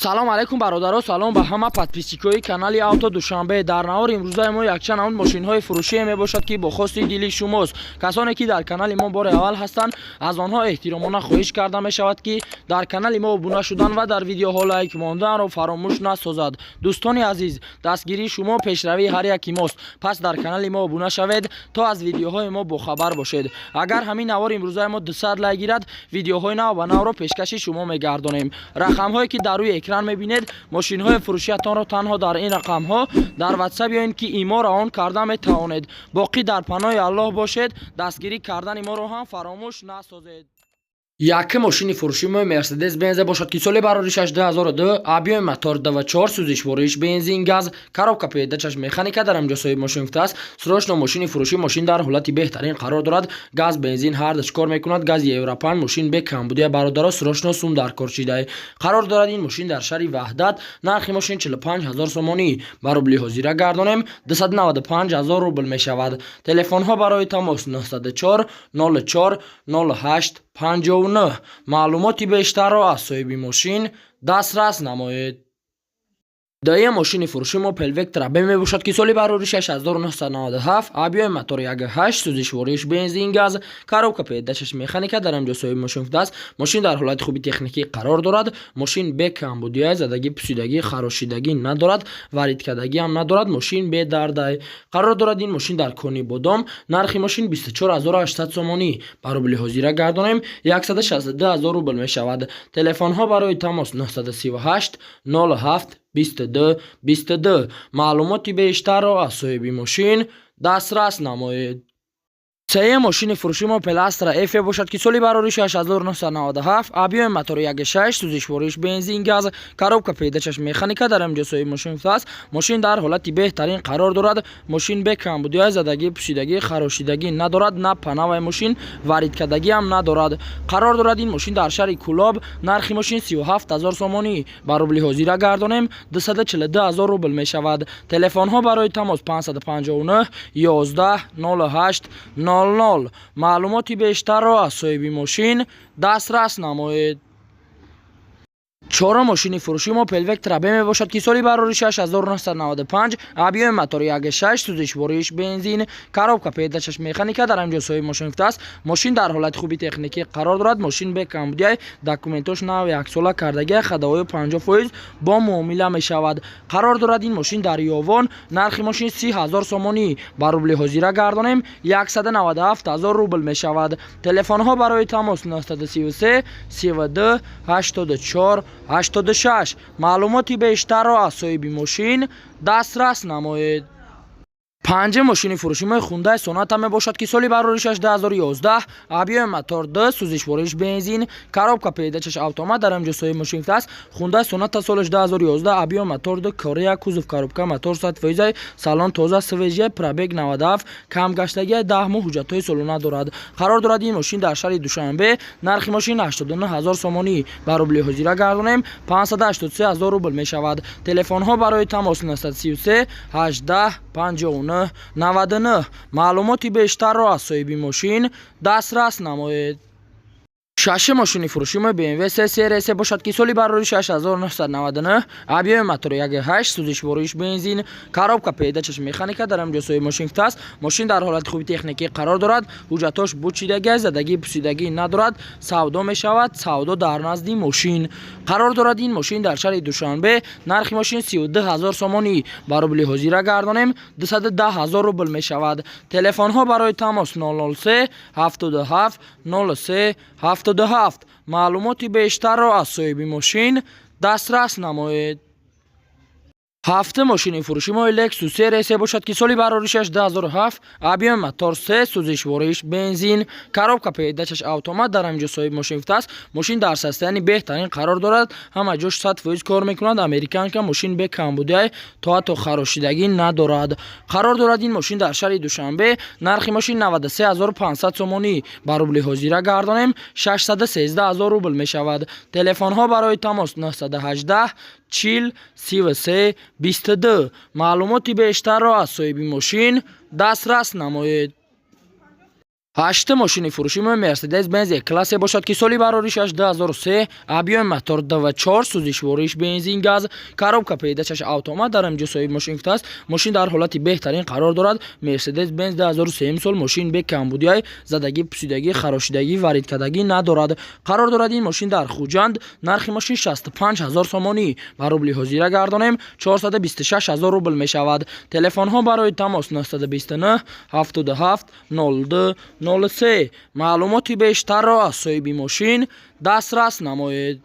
Салом алейкум, бародаро, салом ба ҳама подписчикои канали Авто Душанбе. Дар навори имрӯзаи мо якчанд намуд мошинҳои фурӯшие мебошад, ки бо хости дили шумост. Касоне ки дар канали мо бори аввал ҳастанд, аз онҳо эҳтиромона хоҳиш карда мешавад, ки дар канали мо обуна шудан ва дар видеоҳо лайк монданро фаромӯш насозад. Дӯстони азиз, дастгирии шумо пешравии ҳар яки мост, пас дар канали мо обуна шавед, то аз видеоҳои мо бохабар бошед. Агар ҳамин навори имрӯзаи мо 200 лайк гирад, видеоҳои нав ба навро пешкаши шумо мегардонем. Рақамҳое ки дар рӯи экран мебинед, мошинҳои фурӯшиятонро танҳо дар ин рақамҳо дар Ватсап ё ин ки Имо равон карда метавонед. Боқӣ дар паноҳи Аллоҳ бошед, дастгирӣ кардани моро ҳам фаромӯш насозед. Якум мошини фурӯши мо Мерседес Бензе бошад, ки соли бароришаш 2002, объёми мотор 2,4, сӯзишвориш бензин, газ, коробка передачаш механика. Дар ҳамҷо соҳиби мошин гуфтааст: срочно мошини фурӯшӣ. Мошин дар ҳолати беҳтарин қарор дорад, газ, бензин ҳардаш кор мекунад, гази Евро 5, мошин бе камбудия. Бародаро, срочно сум дар кор шидай. Қарор дорад ин мошин дар шаҳри Ваҳдат. Нархи мошин 45 ҳазор сомонӣ, ба рубли ҳозира гардонем, 295 ҳазор рубл мешавад. Телефонҳо барои тамос 904 04 08 59. Маълумоти бештарро аз соҳиби мошин дастрас намоед. Дуюм мошини фурӯши мо Опел Вектра Б мебошад, ки соли бароришаш 1997, объёми мотор 1,8, сӯзишвориш бензин, газ, коробка передачаш механика. Дар ҳамҷо соҳиби мошин гуфтааст: мошин дар ҳолати хуби техникӣ қарор дорад, мошин бе камбудия, задагӣ, пусидагӣ, харошидагӣ надорад, вариткардагӣ ҳам надорад, мошин бедардай. Қарор дорад ин мошин дар Кони Бодом. Нархи мошин 24 800 сомонӣ, ба рубли ҳозира гардонем, 162 ҳазор рубл мешавад. Телефонҳо барои тамос 938 07 22 22. Маълумоти бештарро аз соҳиби мошин дастрас намоед. Сеюм мошини фурӯши мо Опел Астра Ф бошад, ки соли бароришаш 1997, объёми мотори 1,6, сӯзишвориш бензин, газ, коробка передачаш механика. Дар ҳамҷо соҳиби мошин гуфтааст: мошин дар ҳолати беҳтарин қарор дорад, мошин бе камбудиҳои задагӣ, пӯсидагӣ, харошидагӣ надорад, на панавай мошин вариткардагиам надорад. Қарор дорад ин мошин дар шаҳри Кӯлоб. Нархи мошин 37 ҳазор сомонӣ, ба рубли ҳозира гардонем, 242 ҳазор рубл мешавад. Телефонҳо барои тамос 559 11 08 00. Маълумоти бештарро аз соҳиби мошин дастрас намоед. Чорум мошини фурӯши мо Опел Вектра Б мебошад, ки соли бароришаш 1995, объёми мотори 1,6, сӯзишвориш бензин, коробка передачаш механика. Дар ҳамҷо соҳиби мошин гуфтааст: мошин дар ҳолати хуби техникӣ қарор дорад, мошин бе камбудиай, документош нав, яксола кардагиай, ходовой 50% бо муомила мешавад. Қарор дорад ин мошин дар Ёвон. Нархи мошин 30 ҳазор сомонӣ, ба рубли ҳозира гардонем, 197 ҳазор рубл мешавад. Телефонҳо барои тамос 933 32 84 86. Маълумоти бештарро аз соҳиби мошин дастрас намоед. Панҷум мошини фурӯши мо Хундай Соната мебошад, ки соли бароришаш 2011, объёми мотор 2, сӯзишвориш бензин, коробка передачаш автомат. Дар ҳамҷо соҳиби мошин гуфтааст: Хундай Соната, солаш 2011, объёми мотор 2, Корея, кузов коробка, мотор 100 фоизай, салон тоза, свежий, пробег 97, камгаштагии 10 моҳ, ҳуҷҷатҳои солона дорад. Қарор дорад ин мошин дар шаҳри Душанбе. Нархи мошин 89 ҳазор сомонӣ, ба рубли ҳозира гардонем, 583 ҳазор рубл мешавад. Телефонҳо барои тамос 933 18 59 99. Маълумоти бештарро аз соҳиби мошин дастрас намоед. Шашум мошини фурӯши мо BMW 3 Series бошад, ки соли бароришаш 1999, объёми мотори 1,8, сӯзишвориш бензин, коробка передачаш механика. Дар ҳамҷо соҳиби мошин гуфтааст: мошин дар ҳолати хуби техникӣ қарор дорад, ҳуҷҷатҳош бучидагӣ, задагӣ, пусидагӣ надорад, савдо мешавад, савдо дар назди мошин. Қарор дорад ин мошин дар шаҳри Душанбе. Нархи мошин 32 ҳазор сомонӣ, ба рубли ҳозира гардонем, 210 ҳазор рубл мешавад. Телефонҳо барои тамос 003 77 03 77. Маълумоти бештарро аз соҳиби мошин дастрас намоед. Ҳафтум мошини фурӯши мо Lexus RS бошад, ки соли бароришаш 2007, объёми мотор 3, сӯзишвориш бензин, коробка передачаш автомат. Дар ҳаминҷо соҳиби мошин гуфтааст: мошин дар состоянии беҳтарин қарор дорад, ҳама ҷош 100% кор мекунад, американка, мошин бе камбудиай, то ҳатто харошидагӣ надорад. Қарор дорад ин мошин дар шаҳри Душанбе. Нархи мошин 93 500 сомонӣ, ба рубли ҳозира гардонем, 613 ҳазор рубл мешавад. Телефонҳо барои тамос 918 40 33 22. Маълумоти бештарро аз соҳиби мошин дастрас намоед. Ҳашти мошини фурӯши мо Мерседес Бенз Классе бошад, ки соли бароришаш 2003, объёми мотор 2,4, сӯзишвориш бензин газ, коробка передачаш автомат. Дар инҷо соҳиби мошин гуфтааст, мошин дар ҳолати беҳтарин қарор дорад. Мерседес Бенз 2003 сол, мошин бе камбудиай, задагӣ, пусидагӣ, харошидагӣ, варидкардагӣ надорад. Қарор дорад ин мошин дар Хуҷанд. Нархи мошин 65 ҳазор сомонӣ, ба рубли ҳозира гардонем, 426 ҳазор рубл мешавад. Телефонҳо барои тамос 929 77 02 03. Маълумоти бештарро аз соҳиби мошин дастрас намоед.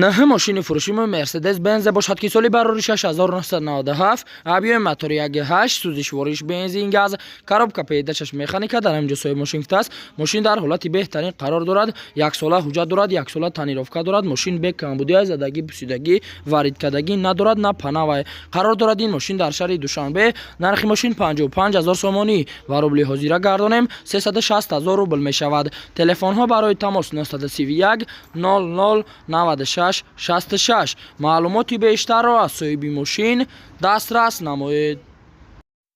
Наҳ мошини фурӯши мо Мерседес Бензе бошад, ки соли бароришаш 1997, объёми мотори 1,8, сӯзишвориш бензин газ, коробка передачаш механика. Дар инҷо соҳиби мошин гуфтааст, мошин дар ҳолати беҳтарин қарор дорад, яксола ҳуҷҷат дорад, яксола тонировка дорад. Мошин бе камбудия, задагӣ, пусидагӣ, варидкардагӣ надорад, на панавай. Қарор дорад ин мошин дар шаҳри Душанбе. Нархи мошин 55 ҳазор сомонӣ, ва рубли ҳозира гардонем, 360 ҳазор рубл мешавад. Телефонҳо барои тамос 931 00 96 66. Маълумоти бештарро аз соҳиби мошин дастрас намоед.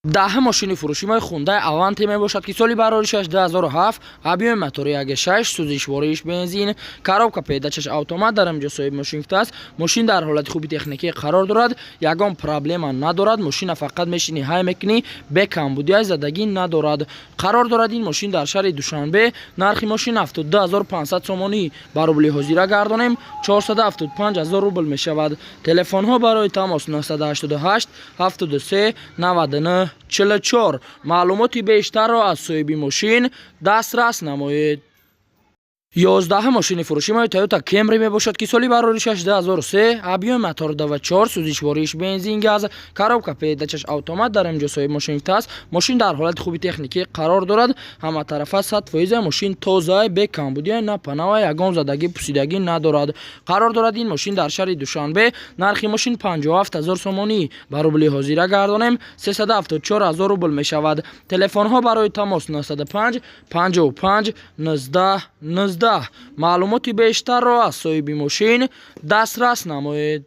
Даҳ мошини фурӯши мо Хундай Аванте мебошад, ки соли бароришаш 2007, объёми мотори 1,6, сӯзишвориш бензин, коробка передачаш автомат. Дар инҷо соҳиби мошин гуфтааст, мошин дар ҳолати хуби техникӣ қарор дорад, ягон проблема надорад. Мошина фақат мешинӣ, ҳай мекунӣ, бе камбудиай, задагӣ надорад. Қарор дорад ин мошин дар шаҳри Душанбе. Нархи мошин 72 500 сомонӣ, ба рубли ҳозира гардонем, 475 ҳазор рубл мешавад. Телефонҳо барои тамос 988 73 99 44. Маълумоти бештарро аз соҳиби мошин дастрас намоед. 11 мошини фурӯши мо Тойота Кемри мебошад, ки соли бароришаш 2003, объёми мотор 2,4, сӯзишвориш бензин газ, коробка передачаш автомат. Дар инҷо соҳиби мошин гуфтааст, мошин дар ҳолати хуби техникӣ қарор дорад, ҳаматарафа 100% мошин тоза, бе камбудия, на панава, ягон задагӣ, пусидагӣ надорад. Қарор дорад ин мошин дар шаҳри Душанбе. Нархи мошин 57 ҳазор сомонӣ, ба рубли ҳозира гардонем, 374 ҳазор рубл мешавад. Телефонҳо барои тамос 905 55 19 19. Маълумоти бештарро аз соҳиби мошин дастрас намоед.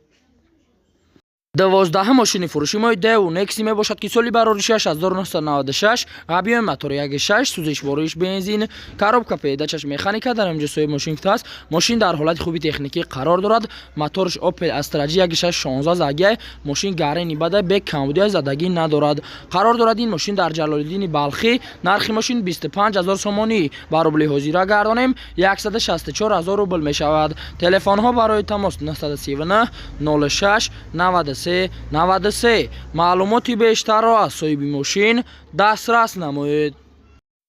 12 мошини фурӯши мо Дэу Некси мебошад, ки соли бароришаш 1996, объёми мотори 1,6, сӯзишвориш бензин, коробка передачаш механика. Дар инҷо соҳиби мошин гуфтааст, мошин дар ҳолати хуби техникӣ қарор дорад. Моторш Опел Астра J 1,6 16 загия. Мошин гарени бада, бе камбудия, задагӣ надорад. Қарор дорад ин мошин дар Ҷалолиддини Балхӣ. Нархи мошин 25 ҳазор сомонӣ, ба рубли ҳозира гардонем, 164 ҳазор рубл мешавад. Телефонҳо барои тамос 939 06 93 93. Маълумоти бештарро аз соҳиби мошин дастрас намоед.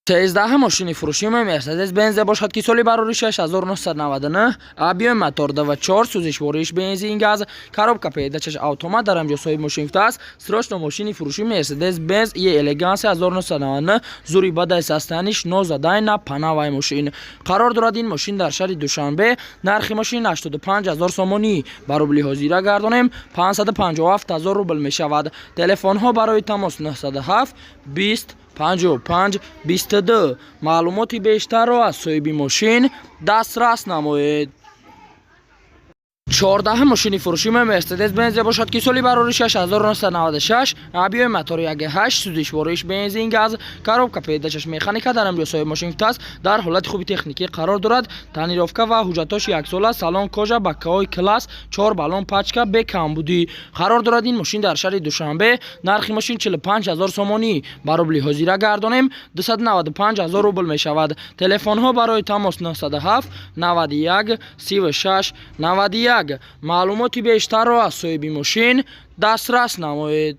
13 мошини фурӯши мо Мерседес Бензе бошад, ки соли бароришаш 1999, объёми мотор 2,4, сӯзишвориш бензин газ, коробка передачаш автомат. Дар инҷо соҳиби мошин гуфтааст, срочно мошини фурӯши Мерседес Бенз е Элеганс 1999, зури бадай, состояниш нозадай, на панавай мошин. Қарор дорад ин мошин дар шаҳри Душанбе. Нархи мошин 85 ҳазор сомонӣ, ба рубли ҳозира гардонем, 557 ҳазор рубл мешавад. Телефонҳо барои тамос 907 20 55 22. Маълумоти бештарро аз соҳиби мошин дастрас намоед. 14 мошини фурӯши мо Мерседес Бензе бошад, ки соли бароришаш 1996, объёми мотори 1,8, сӯзишвориш бензин газ, коробка передачаш механика. Дар инҷо соҳиби мошин гуфтааст, дар ҳолати хуби техникӣ қарор дорад, тонировка ва ҳуҷҷатош яксола, салон кожа, бакаҳои класс, чор баллон пачка, бе камбудӣ. Қарор дорад ин мошин дар шаҳри Душанбе. Нархи мошин 45 ҳазор сомонӣ, ба рубли ҳозира гардонем, 295 ҳазор рубл мешавад. Телефонҳо барои тамос 907 91 36 91. Маълумоти бештарро аз соҳиби мошин дастрас намоед.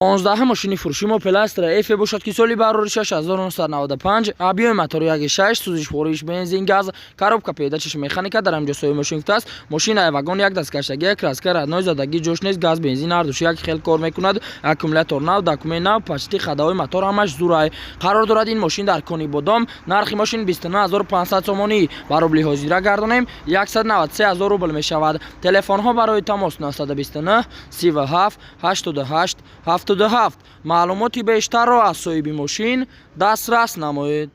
15 мошини фурӯши мо Опел Астра Ф бошад, ки соли бароришаш 1995, объёми мотори 1,6, сӯзишвориш бензин газ, коробка передачаш механика. Дар инҷо соҳиби мошин гуфтааст, мошин ай вагон як дастгаштагия, краска родной, задагӣ ҷош нест, газ, бензин ҳардуш як хел кор мекунад, аккумулятор нав, документ нав, почти ходовой мотор ҳамаш зурай. Қарор дорад ин мошин дар Конибодом. Нархи мошин 29 500 сомонӣ, ба рубли ҳозира гардонем, 193 ҳазор рубл мешавад. Телефонҳо барои тамос 929 37 88 77. Маълумоти бештарро аз соҳиби мошин дастрас намоед.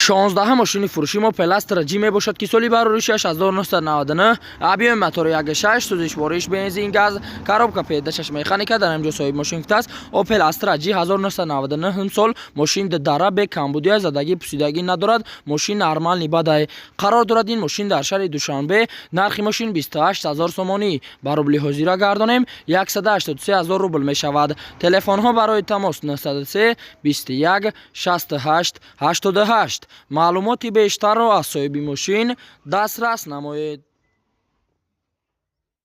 16-ҳам мошини фурӯши мо Опел Астра Ҷи мебошад, ки соли бароришаш 1999, объёми мотори 1.6, сӯзишвориш бензин, газ, коробка передачаш механика. Дар инҷо соҳиби мошин гуфтааст: Opel Astra G 1999 сол, мошин дара, бе камбудия, задагӣ, пусидагӣ надорад, мошин нормальный бадай. Қарор дорад ин мошин дар шаҳри Душанбе. Нархи мошин 28 ҳазор сомонӣ, ба рубли ҳозира гардонем, 183 ҳазор рубл мешавад. Телефонҳо барои тамос 903 21 68 88. Маълумоти бештарро аз соҳиби мошин дастрас намоед.